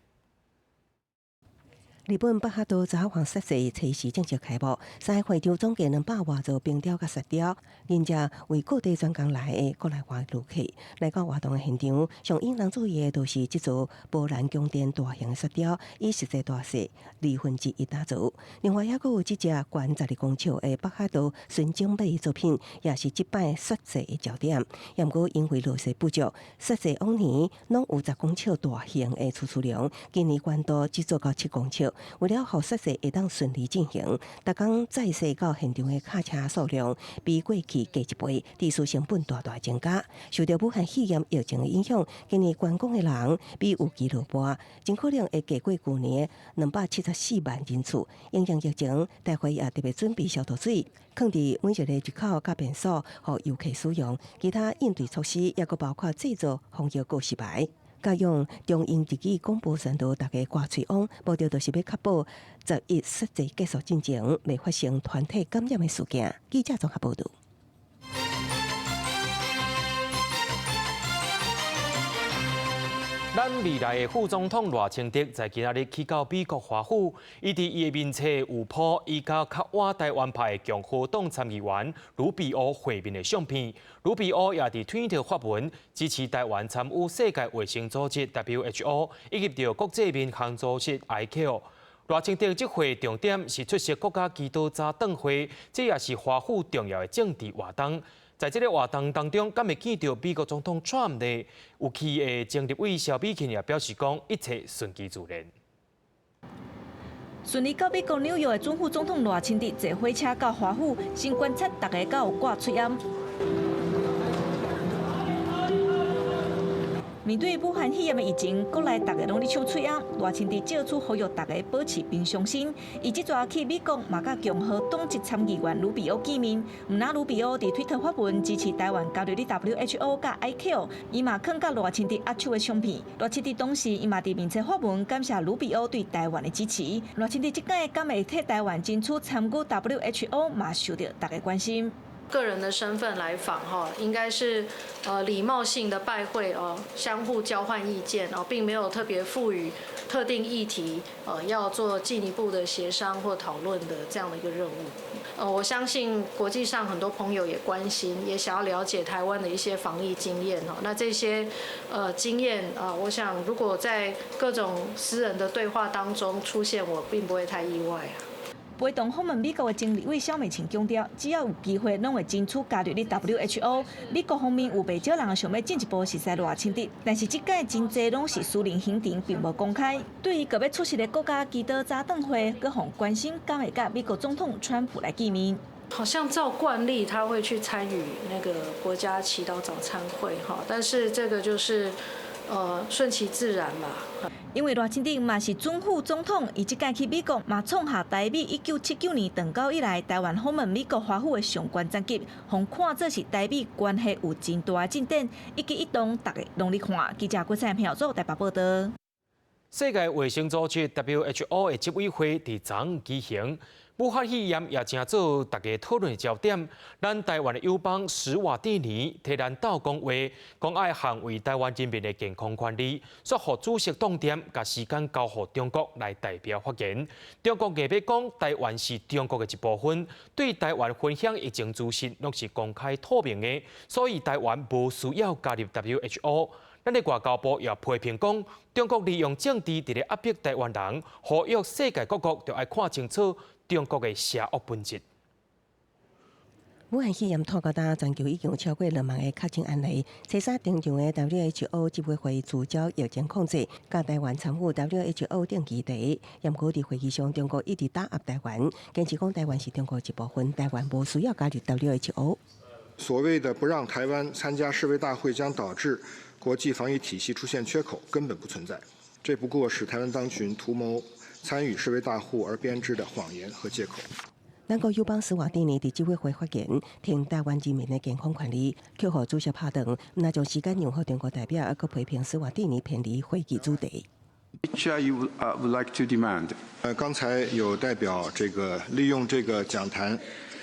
日本北海道札幌雪祭初四正式開幕，三個會場總計200外座冰雕佮雪雕，迎接為各地專工來的國內外旅客來到活動的現場。上引人注意的，就是這座波蘭宮殿大型的雪雕，以實際大小1/2打造。另外，猶閣有這隻懸12公尺的北海道純種馬作品，也是這擺雪祭的焦點。也毋過因為落雪不足，雪祭往年攏有10公尺大型的吹吹龍，今年懸度只做到7公尺。為了予雪祭會當順利進行，逐工載雪到現場的卡車數量比過去加一倍，運輸成本大大增加。受著武漢肺炎疫情的影響，今年觀光的人比預期落半，真可能會低過舊年274萬人次。因應疫情，大會也特別準備消毒水，囥佇每一个入口佮便所，予遊客使用。其他應對措施也閣包括製作防疫告示牌。佮用中英日語廣播宣導大家掛喙癀，目的就是欲確保11雪祭結束進前，袂發生團體感染的事件。記者綜合報導。咱未來的副總統賴清德在今仔日去到美國華府，伊佇伊的面冊有 po 伊佮較倚台灣派的共和黨參議員盧比歐會面的相片。盧比歐也佇推特發文支持台灣參與世界衛生組織 WHO 以及著國際民航組織 ICAO。賴清德這回重點是出席國家祈禱早頓會，這也是華府重要的政治活動。在這个活動當中，敢會見著美國總統川普呢？有去的前立委蕭美琴也表示講，一切順其自然。順利到美國紐約的準副總統賴清德坐火車到華府，先觀察大家敢有掛喙罨。面對武漢肺炎的疫情，國內大家攏咧搶喙罨，賴清德借此呼籲大家保持平常心。伊這逝去美國，嘛佮共和黨籍參議員盧比歐見面。毋但盧比歐佇推特發文支持台灣加入 WHO 佮 ICAO，伊嘛囥佮賴清德握手的相片。賴清德當時伊嘛佇面冊發文感謝盧比歐對台灣的支持。賴清德這擺敢會替台灣爭取參與 WHO，嘛受著大家關心。個人的身份來訪哈，應該是禮貌性的拜會哦，相互交換意見哦，並沒有特別賦予特定議題要做進一步的協商或討論的這樣的一個任務。我相信國際上很多朋友也關心，也想要了解台灣的一些防疫經驗哦。那這些經驗啊，我想如果在各種私人的對話當中出現，我並不會太意外啊。陪同訪問美國的前立委蕭美琴強調，只要有機會，攏會爭取加入佇 WHO。美國方面有袂少人想欲進一步熟似賴清德，但是這屆真濟攏是私人行程，並無公開。對於閣欲出席的國家祈禱早頓會，閣予關心敢會佮美國總統川普來見面。好像照慣例，他會去參與那個國家祈禱早餐會哈，但是這個就是順其自然嘛。因為賴清德嘛是準副總統，伊這擺去美國嘛創下台美1979年斷交以來，台灣訪問美國華府的上懸層級，予看做是台美關係有真大的進展，一舉一動逐家攏咧看。記者郭彩票做台北報道。世界衛生組織 WHO 的執委會佇昨昏舉行，武漢肺炎也成做大家討論的焦點。咱台灣的友邦史瓦蒂尼替咱鬥講話，講愛捍衛台灣人民的健康權利，煞予主席當點，共時間交予中國來代表發言。中國硬欲講台灣是中國的一部分，對台灣分享疫情資訊攏是公開透明的，所以台灣無需要加入 WHO。咱的外交部也批評講，中國利用政治佇咧壓迫台灣人，呼籲世界各國著愛看清楚中國的邪惡本質。武漢肺炎拖到今，全球已經有超過2萬個確診案例。初三登場的 WHO 執委會聚焦疫情控制，佮台灣參與 WHO 定期會。毋過佇會議上，中國一直打壓台灣，堅持講台灣是中國一部分，台灣無需要加入 WHO。所謂的不讓台灣參加世衛大會，將導致國際防疫體系出現缺口，根本不存在。這不過是台灣當局圖謀參與世衛大會而編織的謊言和借口。咱國友邦史瓦蒂尼佇執委會發言，挺台灣人民的健康權利，卻予主席拍斷，毋但將時間讓予中國代表，猶閣批評史瓦蒂尼偏離會議主題。 Which you would like to demand？剛才有代表這個利用這個講壇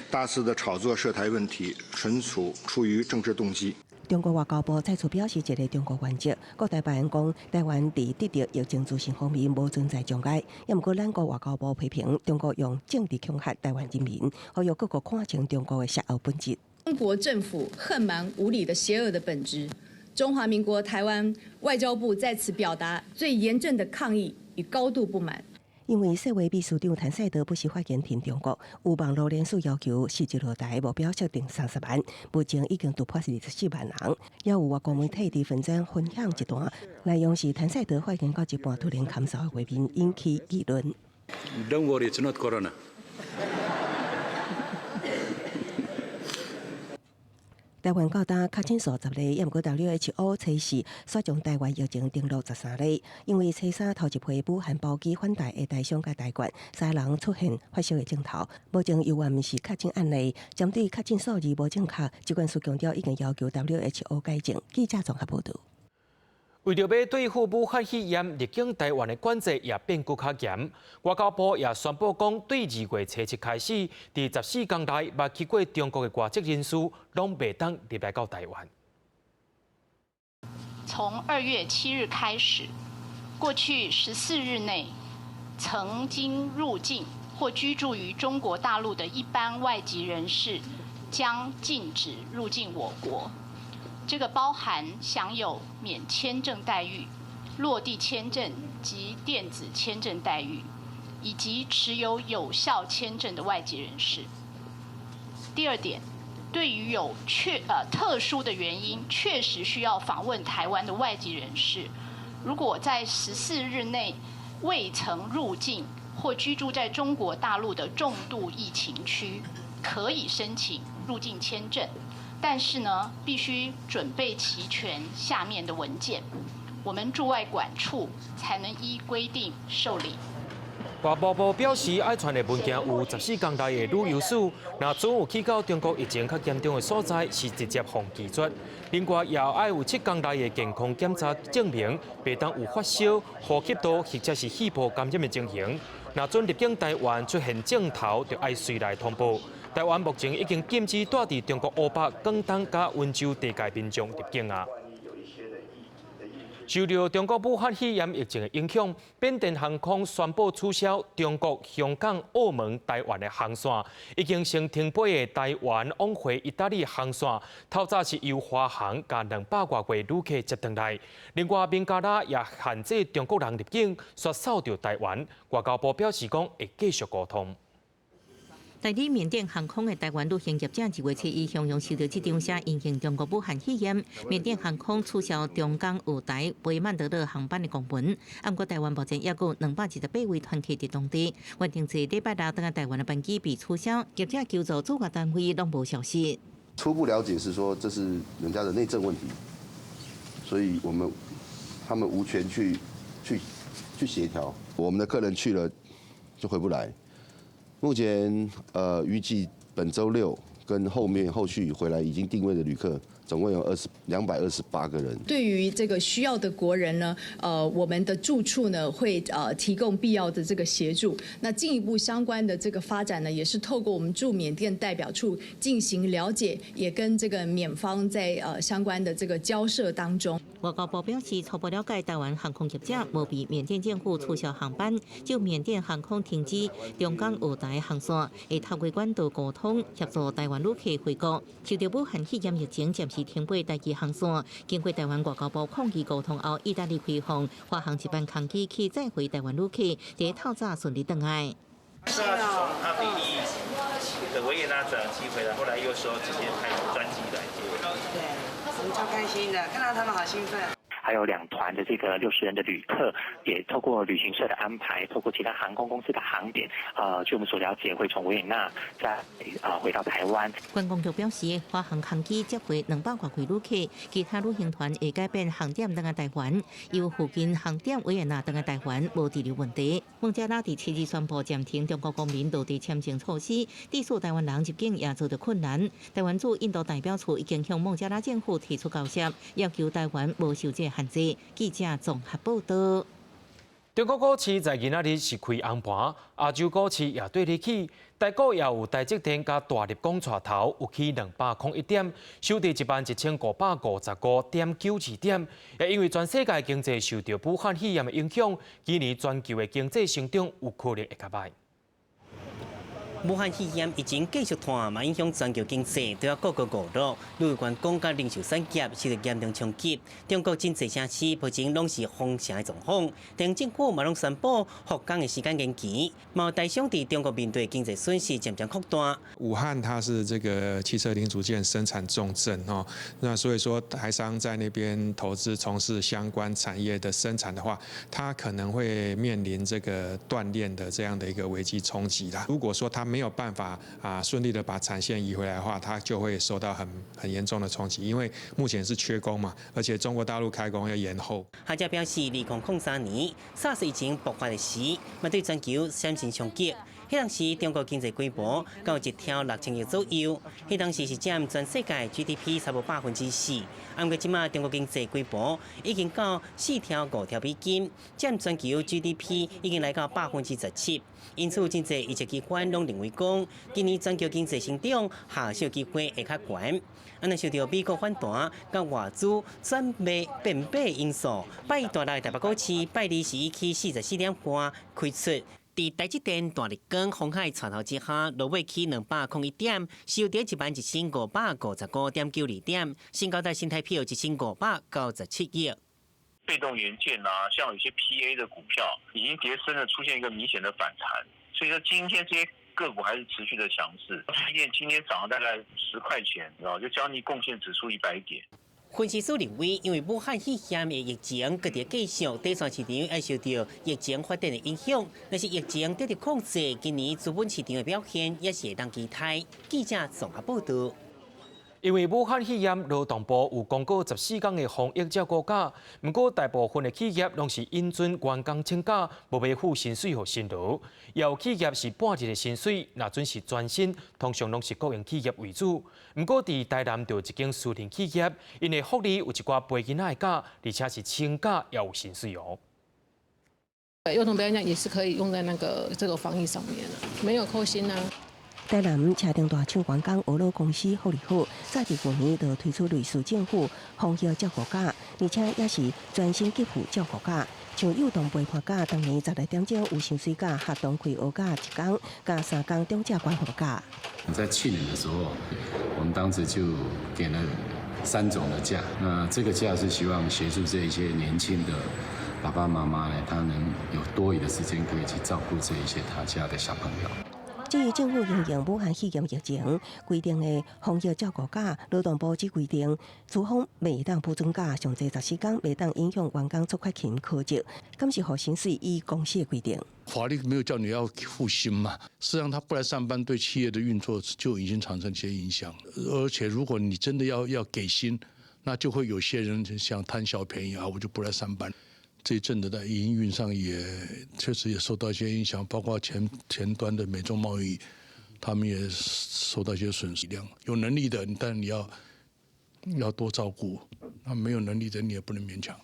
大肆的炒作涉台問題，純屬出於政治動機。中國外交部再次表示一個中國原則，閣代表講台灣佇得著疫情資訊方面無存在障礙。毋過咱國外交部批評中國用政治恐嚇台灣人民，呼籲各國看清中國的邪惡本質。中國政府橫蠻無理的邪惡的本質，中華民國台灣外交部在此表達最嚴正的抗議與高度不滿。因為世衛秘書長譚賽德不時發言挺中國，有網路連署要求實際落台目標設定30萬，目前已經突破24萬人。也有外國媒體佇粉專分享一段，內容是譚賽德發言到一半突然咳嗽的畫面，引起議論。 Don't worry, it's not corona. 台灣到今確診數10例，毋過 WHO 測試煞將台灣疫情登錄13例，因為初三頭一批武漢包機返台的台商佮台幹三人出現發燒的症頭，目前猶原毋是確診案例。針對確診數字無正確，疾管署強調已經要求 WHO 改正。記者綜合報導。為著欲對付武漢肺炎，入境台灣的管制也變閣較嚴。外交部也宣布講，對2月初7開始，佇14天內捌去過中國的外籍人士，攏袂當入來到台灣。從2月7日開始，過去14日內曾經入境或居住於中國大陸的一般外籍人士，將禁止入境我國。這個包含享有免簽證待遇、落地簽證及電子簽證待遇，以及持有有效簽證的外籍人士。第二點，對於有特殊的原因確實需要訪問台灣的外籍人士，如果在14日內未曾入境或居住在中國大陸的重度疫情區，可以申請入境簽證。但是呢，必須準備齊全下面的文件，我們駐外館處才能依規定受理。外交部表示，愛傳的文件有14天內的旅遊史，若準有去到中國疫情較嚴重的所在，是直接予拒絕。另外，也愛有7天內的健康檢查證明，袂當有發燒、呼吸道或者是肺部感染的情形。若準入境台灣出現症頭，就愛隨來通報。台灣目前已經禁止蹛佇中國湖北、廣東佮溫州地界民眾入境啊。受著中國武漢肺炎疫情的影響，緬甸航空宣布取消中國、香港、澳門、台灣的航線，已經先停飛的台灣往回義大利航線，透早是由華航共200外位旅客接轉來。另外，孟加拉也限制中國人入境，煞掃著台灣。外交部表示講會繼續溝通。代理緬甸航空的台灣旅行業者2月7日向陽收到這張寫，因應中國武漢肺炎，緬甸航空取消中港澳台飛曼德勒航班的公文。毋過台灣目前猶閣有228位團客佇當地，原定坐禮拜六轉來台灣的班機被取消，業者求助駐外單位攏無消息。初步了解是說，這是人家的內政問題，所以我們他們無權去協調。我們的客人去了就回不來。目前，預計本週六跟後面後續回來已經訂位的旅客，總共有228個人。對於這個需要的國人呢，我們的住處呢會提供必要的這個協助。那進一步相關的這個發展呢，也是透過我們駐緬甸代表處進行了解，也跟這個緬方在相關的這個交涉當中。外交部表示，初步了解台灣航空業者無被緬甸政府取消航班，就緬甸航空停止中港澳台航線，會透過管道溝通協助台灣旅客回國。受著武漢肺炎疫情暫時停飛台機航線，經過台灣外交部抗議溝通後，意大利開放華航一班空機去載回台灣旅客，佇透早順利轉來。是從奧地利的維也納轉機回來，後來又說直接派專機來接。對，我們超開心的，看到他們好興奮。還有兩團的這個60人的旅客，也透過旅行社的安排，透過其他航空公司的航點，據我們所了解，會從維也納再回到台灣。觀光局表示，華航航機接回200外位旅客，其他旅行團會改變航點轉來台灣，由附近航點維也納轉來台灣無滯留問題。孟加拉佇7日宣布暫停中國公民落地簽證措施，致使台灣人入境也遭著困難。台灣駐印度代表處已經向孟加拉政府提出交涉，要求台灣無受這限制。記者綜合報道。中國股市在今仔日是開紅盤，亞洲股市也綴咧起，台股也有台積電佮大立光帶頭，有起201點，收佇11,555.92點。也因為全世界經濟受著武漢肺炎的影響，今年全球的經濟成長有可能會較䆀。武漢肺炎疫情繼續拖，嘛影響全球經濟，對各國娛樂、旅遊觀光佮零售產業受著嚴重衝擊。中國真濟城市目前攏是封城的狀況，地政府嘛攏宣布復工的時間延期。嘛有台商佇中國面對經濟損失漸漸擴大。武漢它是這個汽車零組件生產重鎮哦，那所以說台商在那邊投資從事相關產業的生產的話，它可能會面臨這個斷鏈的這樣的一個危機衝擊啦。如果說它沒有辦法順利的把產線移回來的話，它就會受到很嚴重的衝擊，因為目前是缺工嘛，而且中國大陸開工要延後。學者表示，2003年 SARS 疫情爆發的時，嘛對全球產生衝擊。彼當時中國經濟規模到1兆6000億左右，彼當時是佔全世界 GDP 差不多4%。毋過這馬中國經濟規模已經到4兆5兆美金，佔全球 GDP 已經來到17%。因此，真濟預測機關攏認為講，今年全球經濟成長下修機會會較懸。啊，若受著美國反彈、佮外資轉賣變買因素，拜一大陸台北股市拜二是以起44.5開出。佇台積電大立光鴻海帶頭之下，落尾起201點，收佇11,555.92點，新高在新台幣1597億。被動元件啊，像有些 PA 的股票已經跌深了，出現一個明顯的反彈，所以說今天這些個股還是持續的強勢。台積電今天漲了大概10塊錢，然後就將近貢獻指數100點。分析師認為，因為武漢肺炎的疫情閣佇繼續，短線市場會受著疫情發展的影響。若是疫情得著控制，今年資本市場的表現也是會當期待。記者綜合報道。因為武漢肺炎，勞動部有公告14天的防疫照顧假，毋過大部分的企業攏是允准員工請假，無欲付薪水予辛勞。也有企業是半日的薪水，若準是全薪，通常攏是國營企業為主。毋過佇台南就有一間私人企業，𪜶的福利有一寡陪囡仔的假，而且是請假也有薪水哦。幼童保養假也是可以用在那個這個防疫上面的，沒有扣薪啊。台南車頂大廠員工俄羅公司福利好，早佇舊年就推出類似政府防疫照顧假，而且也是全薪給付照顧假。像幼童陪伴假，當年12點鐘有薪水假，學童開學假一工，加3工長者關懷假。在去年的時候，我們當時就給了三種的假，那這個假是希望協助這一些年輕的爸爸媽媽呢，他能有多餘的時間可以去照顧這一些他家的小朋友。至於政府因應武漢肺炎疫情規定的防疫照顧假，勞動部只規定，資方袂當補准假上濟14工，袂當影響員工出缺勤考績，敢是予薪水依公司的規定。法律沒有叫你要付薪嘛，實際上他不來上班，對企業的運作就已經產生一些影響。而且如果你真的要給薪，那就會有些人想貪小便宜啊，我就不來上班。這一陣子在營運上也確實也受到一些影響，包括前端的美中貿易，他們也受到一些損失量。有能力的，但你要多照顧；那沒有能力的，你也不能勉強。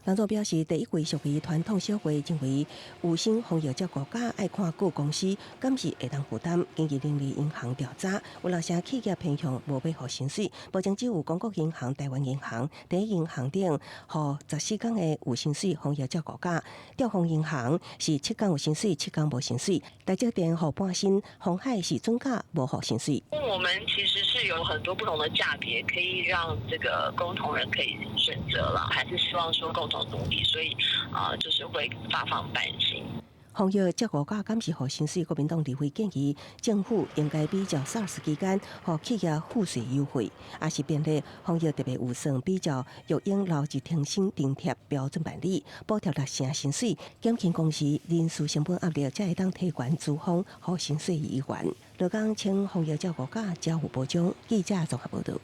楊總表示，第一季屬於傳統小月，認為有薪防疫照顧假愛看各公司敢是會當負擔。根據人力銀行調查，有六成企業偏向無欲予薪水，目前只有公國銀行、台灣銀行、第一銀行等予14工的有薪水防疫照顧假。兆豐銀行是7工有薪水，7工無薪水。台積電予半薪，鴻海是准假無予薪水。我們其實是有很多不同的價別，可以讓這個工同仁可以選擇了，還是希望說共同努力，所以啊，就是會發放半薪。防疫照顧假敢是予薪水，國民黨立委建議政府應該比照 SARS 期間，予企業賦稅優惠，抑是編列防疫特別預算，比照育嬰留職停薪津貼標準辦理，補貼六成薪水，減輕公司人事成本壓力，才會當提懸資方予薪水意願。勞工請防疫照顧假才有保障。記者綜合報導。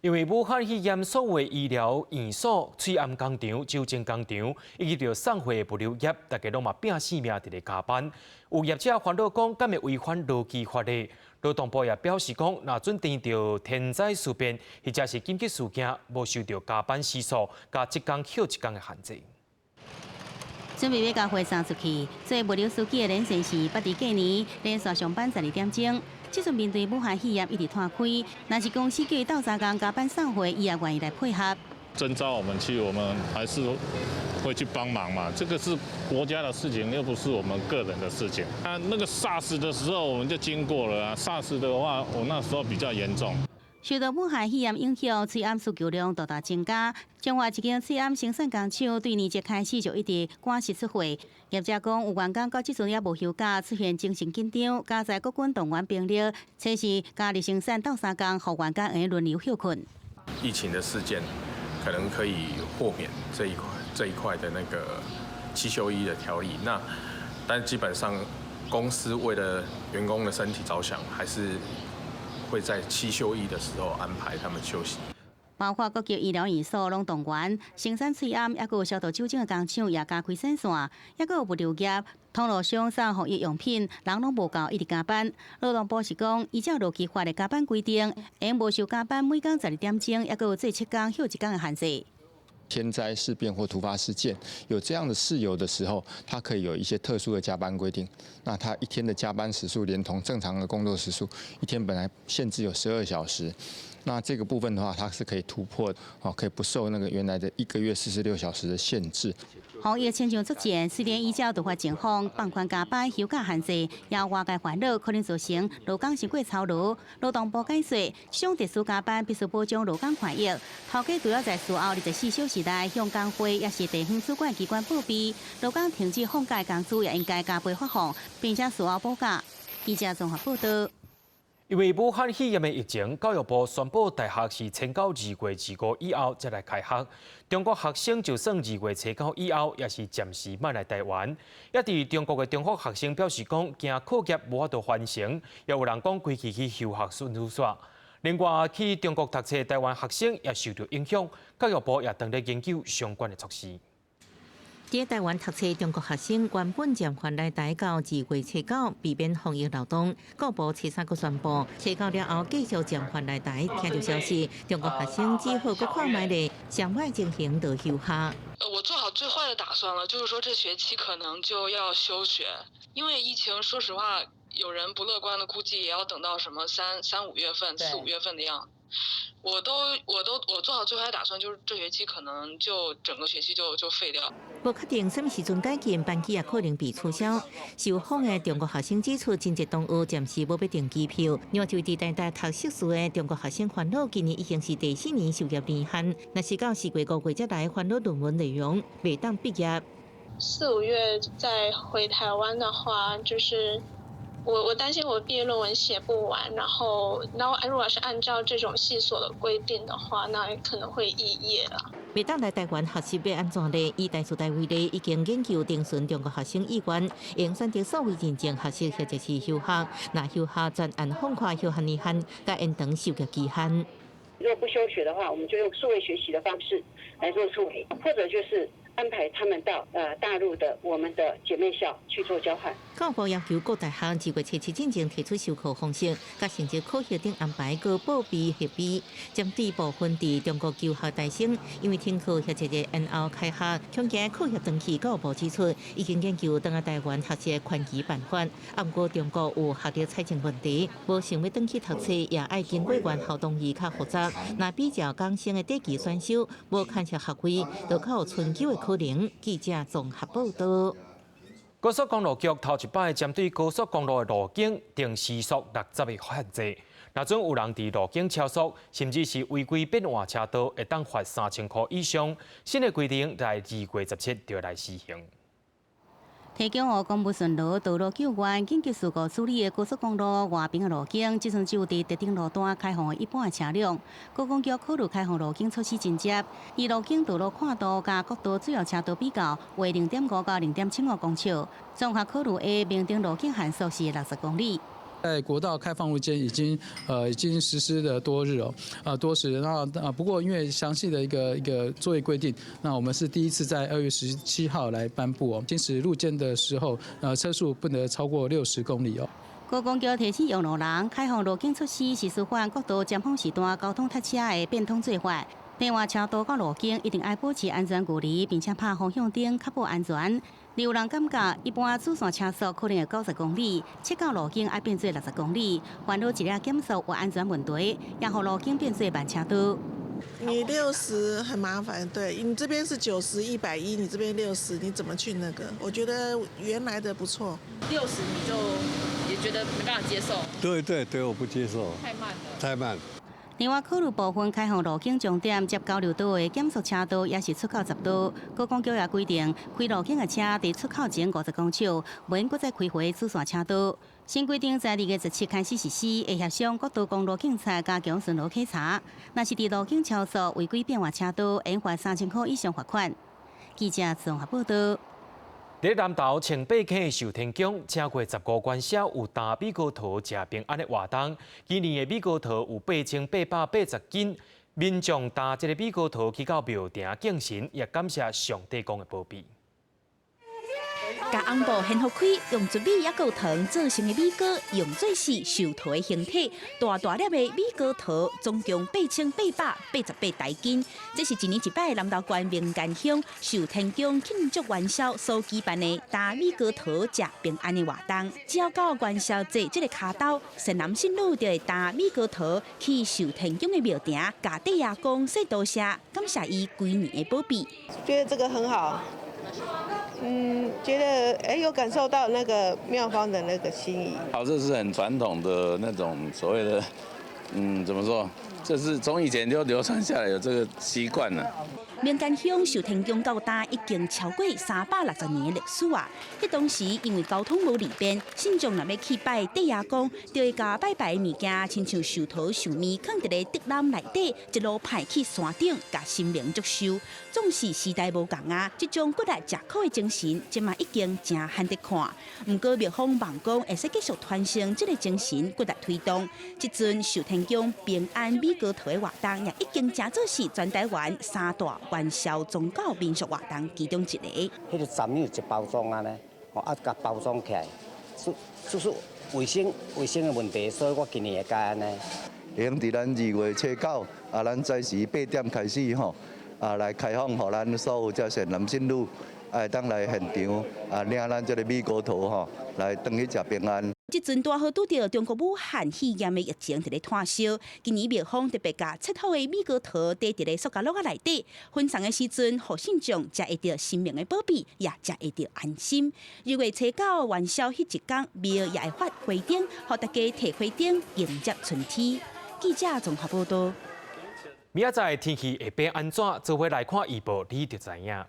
因為武漢肺炎，所有醫療院所、喙罨工廠、酒精工廠以及著送貨的物流業，大家攏嘛拚性命佇咧加班。有業者煩惱講，敢會違反勞基法咧？勞動部也表示講，若準遇著天災事變，或者是緊急事件，無受著加班時數，共一工歇一工的限制。準備欲共貨送出去，做物流司機的連線是捌佇過年連續上班12點鐘。這陣面對武漢肺炎一直拖開，若是公司叫伊鬥相共加班送貨，伊也願意來配合。徵召我們去，我們還是會去幫忙嘛。這個是國家的事情，又不是我們個人的事情。啊，那個 SARS 的時候我們就經過了啊。SARS 的話，我那時候比較嚴重。受到武漢肺炎影響，喙罨需求量大大增加。彰化一間喙罨生產工廠對年節開始就一直趕時出貨。業者講，有員工到這陣猶無休假，出現精神緊張，加在國軍動員兵力，測試加入生產鬥相共，予員工會輪流歇睏。疫情的事件可能可以豁免這一塊的那個七休一的條例。那但基本上公司為了員工的身體着想，還是會在七休一的時候安排他們休息。包括各級醫療院所攏動員生產喙罨，抑閣有消毒酒精的工廠也加開產線，抑閣有物流業、通路商送防疫用品，人攏無夠，一直加班。勞動部是講，依照勞基法的加班規定，會無受加班每工12點鐘，抑閣有做7工歇一工的限制。天災事變或突發事件有這樣的事由的時候，它可以有一些特殊的加班規定。那他一天的加班時數連同正常的工作時數，一天本來限制有12小時，那這個部分的話，它是可以突破，哦，可以不受那個原來的一個月46小時的限制。防疫親像作戰，雖然依照突發情況放寬加班休假限制，也外界煩惱可能造成勞工傷過操勞。勞動部解說，這種特殊加班必須保障勞工權益。頭家除了在事後24小時內向工會抑是地方主管機關報備，勞工停止放假工資也應該加倍發放，並且事後補假。記者綜合報道。因為武漢肺炎的疫情，教育部宣布大學是遷到2月25以後才來開學。中國學生就算2月初9以後，也是暫時莫來台灣。也佇中國的中國學生表示講，驚課業無法度完成，也有人講規氣去休學順煞。另外，去中國讀冊台灣學生也受到影響，教育部也正咧研究相關的措施。佇台灣讀冊中國學生原本暫緩來台到2月初9，避免防疫漏洞。教育部初三閣宣布，初九了後繼續暫緩來台。聽著消息，中國學生只好閣看覓咧，上擺情形就休學。我做好最壞的打算了，就是說這學期可能就要休學，因為疫情，說實話。有人不樂觀的估計，也要等到什麼三五月份、四五月份的樣子。我都我都我做好最壞打算，就是這學期可能就整個學期就廢掉。無確定啥物時陣解禁，班機也可能被取消。受訪的中國學生指出，真濟同學暫時無欲訂機票。另外，就佇台大讀碩士的中國學生煩惱，今年已經是第四年修業年限，若是到四月五月才來煩惱論文內容袂當畢業。四五月再回台灣的話，就是我擔心我畢業論文寫不完，然後如果是按照這種系所的規定的話，那可能會肄業了。袂當來台灣學習欲按怎呢？以台師大為例，已經研究徵詢中國學生意願，會選擇數位認證學習或者是休學。若休學全案放寬休學年限，佮延長修業期限。如果不休學的話，我們就用數位學習的方式來做處理，或者就是安排他們到大陸的我們的姐妹校去做交換。教育部要求各大學2月7日進前提出授課方式，佮成績考核等安排，閣報備協議。針對部分佇中國求學台生，因為停課或者是延後開學，恐驚課業斷去。教育部指出，已經研究轉來台灣學習的寬期辦法。啊，毋過中國有學歷採證問題，無想欲轉去讀冊，也愛經過院校同意較複雜。若比較港生的短期選修，無牽涉學位，就較有春秋的可能。記者綜合報道。高速公路局頭一擺針對高速公路的路景定時速60的限制，若準有人佇路景超速，甚至是違規變換車道，會當罰3000箍以上。新的規定在2月17就來施行。提供予公務巡邏、道路救援、緊急事故處理的高速公路外爿的路景，這陣只有佇特定路段開放予一般的車輛。高公局考慮開放路景措施真濟，以路景道路闊度佮國道主要車道比較，為0.5到0.75公尺。綜合考慮的明定路景限速是60公里。在國道開放路肩已經實施了多日哦，多時。那不過因為詳細的一個作業規定，那我們是第一次在2月17號來頒布哦。行駛路肩的時候，車速不得超過60公里哦。高公局提醒用路人，開放路景措施是紓緩國道尖峰時段交通塞車的變通做法。變換車道佮路景一定愛保持安全距離，並且拍方向燈，確保安全。有人感覺一般主線車速可能會90公里，切到路景愛變做60公里，煩惱一下減速有安全問題，也予路景變做慢車道。你六十很麻煩，對你這邊是90、110，你這邊六十，你怎麼去那個？我覺得原來的不錯。六十你就也覺得沒辦法接受？對對對，我不接受。太慢了。太慢。另外，考慮部分開放路景終點接交流道的減速車道也是出口10度。高公局也規定，開路景的車佇出口前50公尺，袂閣再開回主線車道。新規定在2月17開始實施，會協商國道公路警察加強巡邏稽查。若是佇路景超速違規變換車道，會罰3000箍以上罰款。記者綜合報道。佇南投清八坑壽天宮，正月十五元宵有擔米糕桃食平安的活動。今年的米糕桃有8880斤，民眾擔這個米糕桃去到廟埕敬神，也感謝上帝公的保庇。共紅布掀予開，用糯米猶閣有糖做成的米糕，用做是壽桃的形體，大大粒的米糕桃，總共8888斤。這是一年一擺南投縣名間鄉壽天宮慶祝元宵所舉辦的擔米糕桃食平安的活動。只要到元宵節這个跤晝，善男信女就會擔米糕桃去壽天宮的廟埕，共地爺公說多謝，感謝伊規年的保庇。覺得這個很好。覺得哎，有感受到那個廟方的那個心意。好，這是很傳統的那種所謂的，怎麼說？這是從以前就流傳下來有這個習慣了。名間鄉壽天宮到今已經超過360年的歷史啊！彼當時因為交通無利便，信眾若欲去拜地爺公，就會共拜拜的物件，親像壽桃、壽麵，囥佇咧竹籃內底，一路派去山頂，共神明祝壽。總是時代無仝啊，這種骨力食苦的精神，這馬已經誠罕得看。毋過廟方望講會使繼續傳承這个精神，骨力推動。這陣壽天宮平安米糕桃的活動，也已經成做是全台灣三大元宵宗教民俗活動其中一個。彼个10兩一包裝按呢，吼啊，共包裝起來，就是衛生的問題，所以我今年會共按呢。會用佇咱2月7、9，啊，咱早時8點開始吼，啊，來開放予咱所有遮善男信女，會當來現場啊領咱這个米糕桃吼，來轉去食平安。這陣拄好拄著中國武漢肺炎的疫情佇咧湠燒，今年廟方特別共切好的米糕桃貯佇咧塑膠罌仔內底，分送的時陣，予信眾食會著神明的保庇，也食會著安心。2月初9元宵彼一工，廟也會發花燈，予大家提花燈迎接春天。記者綜合報道。明仔載天氣會變按怎？做伙來看預報，你就知影。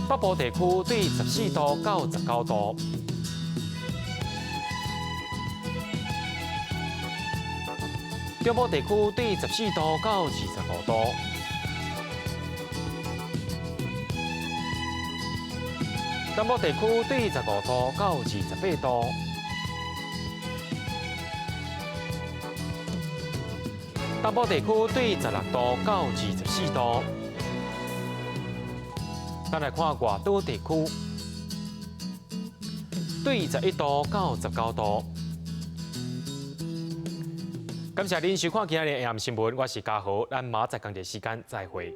北部地區對14度到19度，中部地區對14度到25度，南部地區對15度到28度，東部地區對16度到24度。咱來看外島地區，對11度到19度。感謝您收看今日的 AM 新聞，我是嘉豪，咱明仔載仝一時間再會。